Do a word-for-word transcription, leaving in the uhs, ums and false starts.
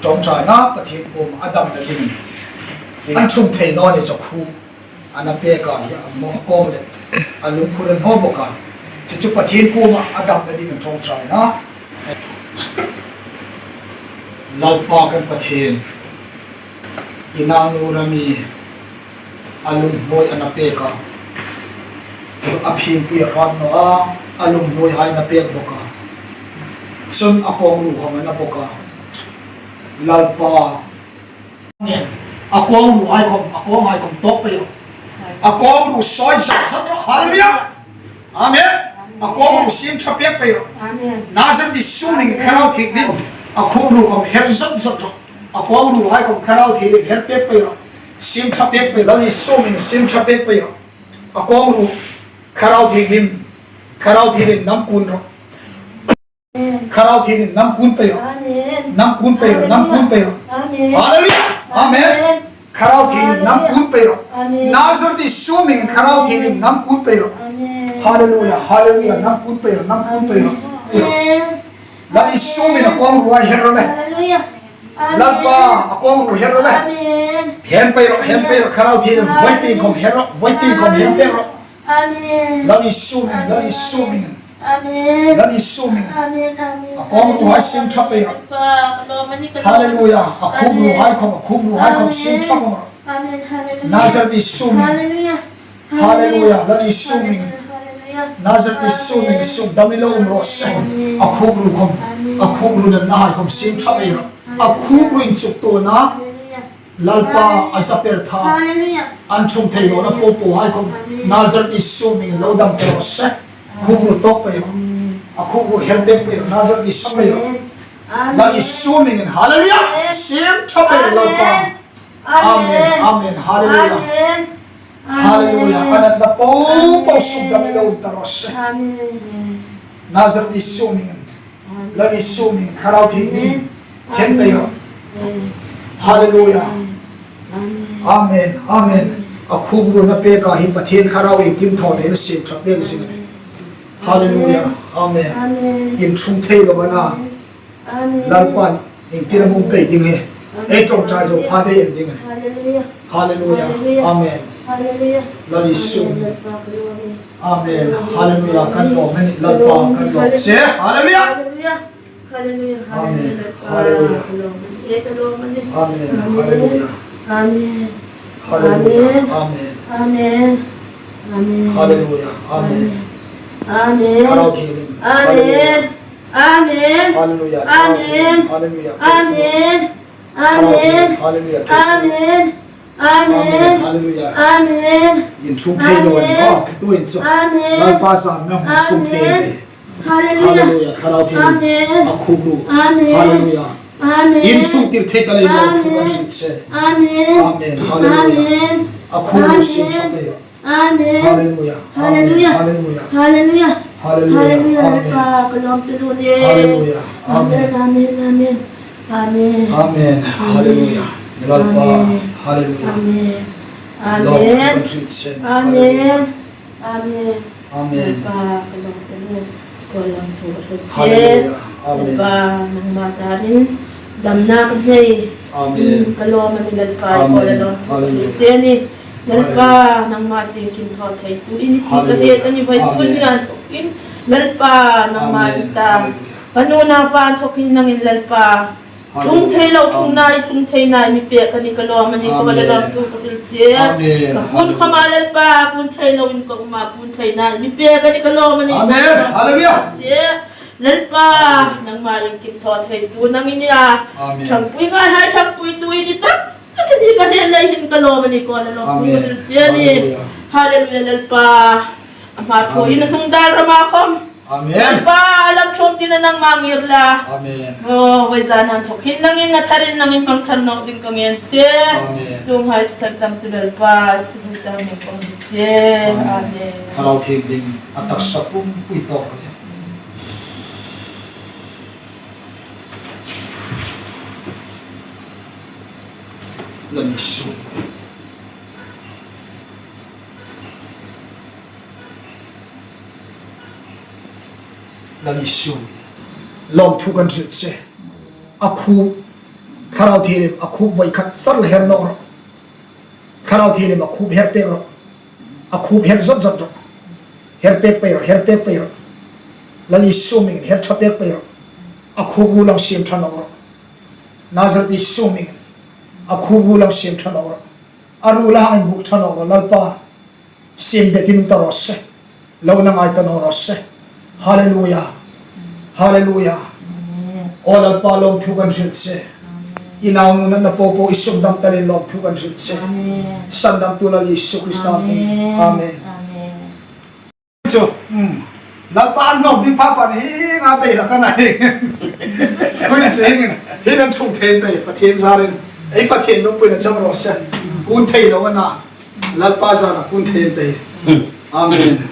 Ṭawngṭaina Pathien kuoma a damna dingin an ṭhung thei naw ni chu khu a na pek a, hi a mawh kawng le a lungkhur a hnaw bawk a. Chu chu Pathien kuoma a damna dingin ṭawngṭaina. Lalpa kan Pathien, i nau nu Rami a lunghnuoi a na pek a, a phingpui a hrat naw a, a lunghnuoihai a na pek bawk a. Chun a kawngruhai a na bawk a. Lalpa, a kawngruhai khawm, a kawnghai khawm tawk pei rawh. A kawngru sawi zat zat rawh. Hallelujah. Amen. A kawngru siem ṭha pek pei rawh. Amen. Nazareth Isu hmingin Thlarau Thienghlim a khupru khawm her zat zat rawh. A kawngruhai khawm Thlarau Thienghlim her pek pei rawh. Siem ṭha pek pei, Lal Isu hmingin siem ṭha pek pei rawh. A kawngru Thlarau Thienghlim, Thlarau Thienghlim nam kun rawh. Thlarau Thienghlim nam kun pei rawh. Amen. Nam kun pei rawh, nam kun pei rawh. Amen. Hallelujah. Amen. Amen. Thlarau Thienghlim nam kun pei rawh. Amen. Nazareth Isu hmingin Thlarau Thienghlim nam kun pei rawh. Amen. Hallelujah, hallelujah, nam kun pei rawh, nam kun pei rawh. Amen. Lal Isu hmingin a kawngruhai her rawh le. Hallelujah. Amen. Lalpa, a kawngru her rawh le. Amen. Hemp pei rawh, hemp pei rawh, Thlarau Thienghlim, voi tieng khawm her rawh, voi tieng khawm hemp pei rawh. Amen. Lal Isu hmingin, Lal Isu hmingin. Amen. Lal Isu hmingin. Amen, amen. A kawngruhai siem ṭha pei rawh. Hallelujah. A khupruhai khawm, a khupruhai khawm siem ṭha pei rawh. Amen, hallelujah. Nazareth Isu hmingin. Hallelujah. Hallelujah. Lal Isu hmingin. Hallelujah. Nazareth Isu hmingin sukdam ni lo um raw se. Amen. A khupru khawm, amen, a khupru natnahai khawm siem ṭha pei rawh. A khupru inchuktuona. Hallelujah. Lalpa, hallelujah, a za per tha. Hallelujah. An ṭhung thei nawna, hallelujah, popohai khawm. Amen. Nazareth Isu hmingin lo dam pei raw se. Amen. Khupru tawk pei rawh. Amen. A khupru her pek pei rawh. Nazareth Isu hmingin. Amen. Lal Isu hmingin. Hallelujah. Amen. Siem ṭha pei rawh Lalpa. Amen. Amen. Amen. Hallelujah. Amen. Hallelujah. Amen. A natna popo sukdam ni lo um ta raw se. Amen. Nazareth Isu hmingin. Amen. Lal Isu hmingin Thlarau Thienghlim. Amen. Thiem pei rawh. Amen. Hallelujah. Amen. Amen. Amen. A khupru a na pek a hin Pathien Thlarau iengkim thaw thei a na siem ṭha pek zing. Amen. Hallelujah. Amen. Amen. In ṭhung thei lo a na. Amen. Lalpan iengtin am um pei ding hi. Amen. Ei ṭawngṭai zo pha thei ding. Hallelujah. Hallelujah. Hallelujah. Amen. Hallelujah. Lal Isu. Amen. Amen. Hallelujah. Kan lawm a nih, Lalpa, kan lawm che. Hallelujah. Hallelujah. Hallelujah. Amen. Hallelujah. Hallelujah. Amen. Hallelujah. Amen. Hallelujah. Amen. Amen. Amen. Hallelujah. Amen. Amen. Thlarau Thienghlim. Amen. Hallelujah. Amen. Hallelujah. Amen. Hallelujah. Amen. Amen. Hallelujah. Amen. Amen. Amen. Hallelujah. Amen. In ṭhung thei lo a ni. Amen. Oh, tu in chu. Amen. Lalpa zan na hung ṭhung thei. Amen. Hallelujah. Hallelujah. Thlarau Thienghlim. Amen. A khupru. Amen. Hallelujah. Amen. In ṭhung tir thei ta leiin lawmthu kan hrilh che. Amen. Amen. Hallelujah. Amen. A khupru siem ṭha pei. Amen. Hallelujah. Hallelujah. Amen. Hallelujah. Hallelujah. Hallelujah. Hallelujah. Amen. Lalpa, ka lawmthu ning e. Hallelujah. Amen. Amen. Amen. Amen. Amen. Amen. Amen. Hallelujah. Lalpa. Amen. Hallelujah. Amen. Lawmthu kan hrilh che. Amen. Hallelujah. Amen. Amen. Lalpa, ka lawmthu ning e. Ka lawmthu ka hrilh che. Hallelujah. Amen. Lalpa, nangma charin damna ka nei. Amen. Mm, ka lawm a nih Lalpa, amen, ka lawmthu ka hrilh che a nih. Lalpa, hallelujah, nangma chu iengkim thaw theitu i nih ti ka hriet a nih. Hallelujah. Vawisun hi, amen, inthawkin Lalpa, nangma, amen, i ta. Hallelujah. Ka nu naupa inthawkin nangin Lalpa. Hallelujah. Ṭhung thei lo, ṭhung nai, ṭhung thei nai mi pek a nih, ka lawm a nih, ka lawmthu ka hrilh che. Amen. Ka hun khawma Lalpa, kun thei loin ka um a, kun thei nai mi pek a nih, ka lawm a nih. Amen. Hallelujah. Che. Lalpa, amen, nangma iengkim thaw theitu nang i nih a. Amen. Ṭhangpui ngaihai ṭhangpuitu i ni tak zet a nih ka hriet leiin ka lawm a nih, ka lawmthu ka hrilh che a nih. Amen. Hallelujah. Hallelujah, Lalpa. A hma thaw, amen, in a hnung dar rama khawm. Amen. Lalpa, lam ṭhuom tina nangma ngir la. Amen. Oh, vawisun inthawk hin nangin a tharin nangin hmang thar nawk ding ka ngen che. Amen. Chuonghai chu chang dam tu Lalpa, Isu hmingin ka hung che. Amen. Amen. Thlarau Thienghlim a taksa pumpui tawk a nih. Lal Isu. Lal Isu. Lawmthu kan hrilh che. A khup, Thlarau Thienghlim a khup voi khat char la her nawk rawh. Thlarau Thienghlim a khup her pek rawh. A khup her zot zot rawh. Her pek pei rawh, her pek pei rawh. Lal Isu hmingin her ṭha pek pei rawh. A khup ru lang siem ṭha nawk rawh. Nazareth Isu hmingin a khup ru lang siem ṭha nawk rawh. A ru la hang inbuk ṭha nawk rawh, Lalpa. Siem det in ta raw se. Lo na ngai ta naw raw se. Hallelujah. Hallelujah. Aw Lalpa, lawmthu kan hril che. I naunu natna po po i sukdam ta leiin lawmthu kan hril che. Sandamtu Lal Isu Krista hmingin. Amen. Chu, Lalpa an hnawk ding pha pha hi nga dei la ka na hi. Kunin chu hi hin an ṭhung thei an dei, Pathien zarin. Ei Pathien ropui na chang raw se. Kun thei lo a na. Lalpa zara kun thei an dei. Amen.